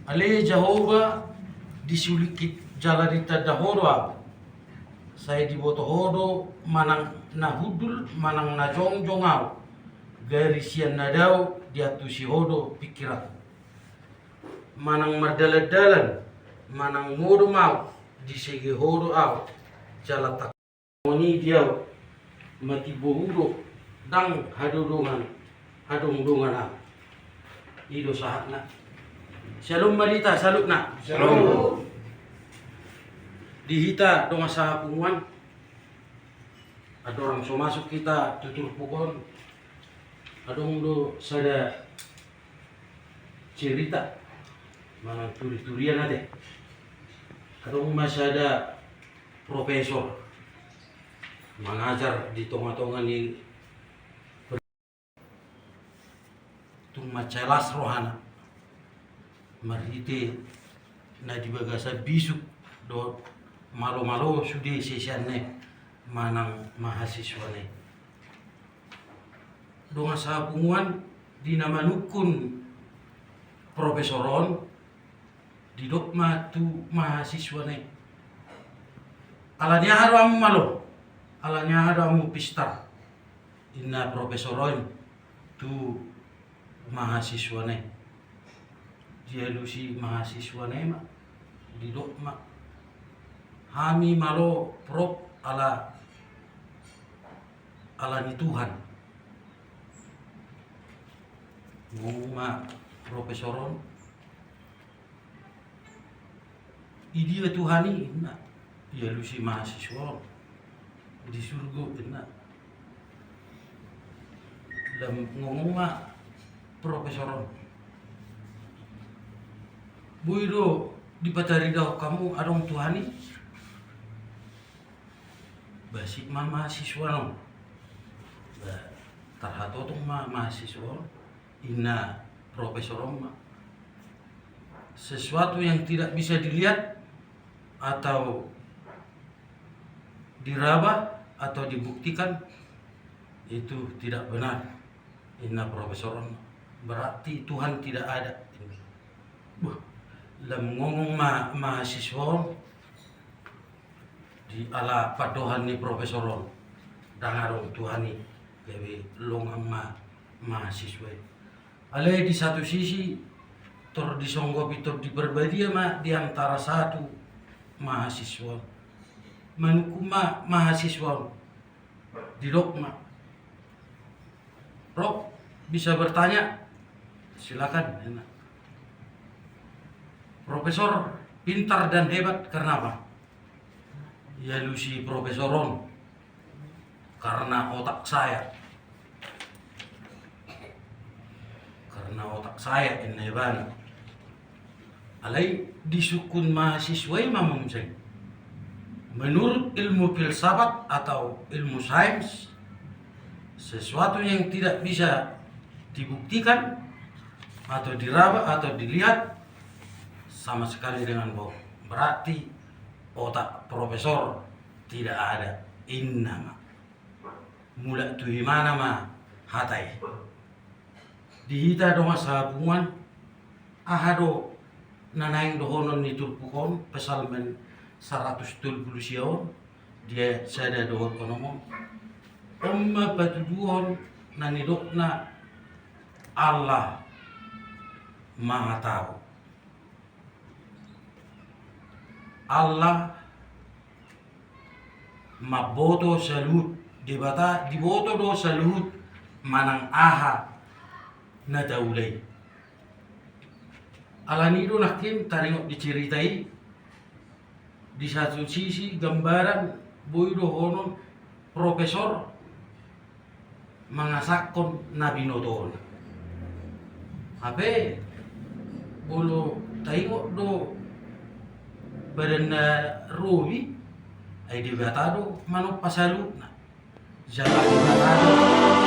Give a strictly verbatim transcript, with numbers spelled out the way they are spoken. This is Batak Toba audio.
Ale Jahowa, di sulingkit jala ditanda Ho do ahu. Sai diboto Ho do manang na hundul manang na jongjong ahu. Gari sian na dao diantusi Ho do pingkiranku. Manang mardalan-dalan manang modom ahu, disege Ho do ahu. Jala tangkas i di ahu, matimbo Ho do, ndang hadodongan, hadongdongan ahu. I do sahatna. Syalom ma di hita saluhutna. Syalom. Di hita dongan sahapunguan, andorang so masuk hita tu turpuk on, adong do sada cerita manang turi-turian ate. Adong ma sada profesor mangajar di tonga-tonga ni, tung mansai las rohana marhite na di bagasan bisuk dohot malo-malo sude siseanna i manang mahasiswana i. Dongan sahapunguan, di na manungkun profesor on, didok ma tu mahasiswana i, "Ala ni aha do hamu malo? Ala ni aha do hamu pistar?" Inna profesor on tu mahasiswana i. Dialusi mahasiswana i ma, didok ma, "Hami malo, Prof, ala, ala ni Tuhan." Ngomong ma profesor on, "Idia Tuhan i?" inna. Dialusi mahasiswa on, "Di surgo," inna. Lam ngomong ma profesor on, "Boi do dipataridahon hamu adong Tuhan i?" Basik ma mahasiswa on. Ba, tarhatotong ma mahasiswa on, inna profesor on ma, "Sesuatu yang tidak bisa dilihat atau diraba atau dibuktikan itu tidak benar," inna profesor on. "Berarti Tuhan tidak ada." Bah, lam ngomong ma mahasiswa on, di ala pandohan ni profesor on, ndang adong Tuhan i, gabe longang ma mahasiswa i. Alai di satu sisi, tor disonggopi Tondi Parbadia ma di antara satu mahasiswa on. Manungkun ma mahasiswa on, didok ma, "Prof, bisa bertanya?" "Silakan," inna. "Profesor pintar dan hebat karena apa?" Dialusi profesor on, "Karena otak saya." "Karena otak saya," inna ibana. Alai disungkun mahasiswa i ma muse, "Menurut ilmu filsafat atau ilmu sains, sesuatu yang tidak bisa dibuktikan atau diraba atau dilihat sama sekali dengan bohong. Berarti otak profesor tidak ada," inna ma. Mulak tu ibana ma hata i. Di hita dongan sahapunguan, aha do na naeng dohonon ni turpuk on, Psalmen saratus tolu pulu sia on, di ayat sada dohot onom on? On ma patuduhon na nidokna Allah Maha Tahu. Allah mamboto saluhut, Debata diboto do saluhut manang aha na taula i. Alani i do nangkin taringot di cerita i, di satu sisi gambaran boi dohonon profesor mangasahon na binotona. Hape molo taingot do badan na robi, ai Debata do manompa saluhutna. Jala Debata do